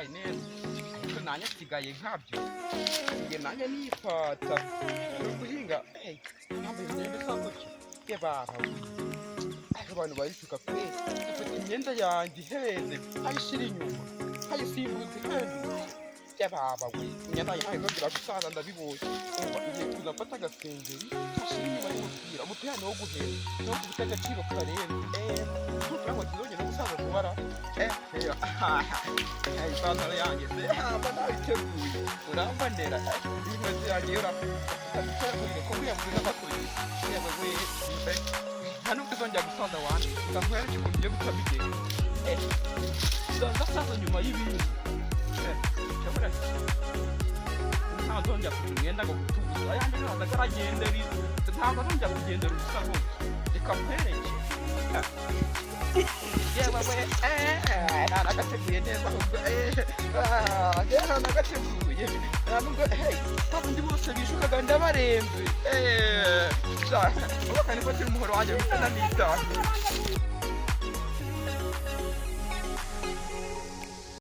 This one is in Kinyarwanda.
Nitwaye neza, ariko nanjye nsigaye nkabyo. Nsigaye nanjye nifata no guhinga. Nambaye imyenda isa gutya, ye baba we! Ariko abantu barishuka pe. Ifata imyenda yanjye ihenze, nkayishyira inyuma, nkayisimbuza ihendutse. Ye baba we, imyenda yanjye ntabwo izongera gusaza, ndabibonye. Umva, ngiye kuza mfata agasengeri nkashyira inyuma y'umupira. Umupira ni wo guhenda, ni wo gufite agaciro karenze. Kugira ngo tuzongere gusaza kubara. Ipantaro yanjye se mba nabiteguye, urambonera iyi nkweto yanjye yora ko kuyaguza amasogisi. Yewe we, nta nubwo izongera gusaza wanjye. Nkwereke ukuntu ugiye guca bigenda. Ndasaza nyuma y'ibindi. Cyabura ntazongera kugira umwenda ngo gutuza ayandi, ntaza aragendera, ntabwo azongera kugendera ubusa rwose. Reka nkwereke. Yewe we, nagateguye neza ahubwo. Rero nagateguye, nta nubwo hey babundi bose bishukaga, ndabarembe. Sha, ubu kanifatira umuhoro wanjye gusa nanitaye.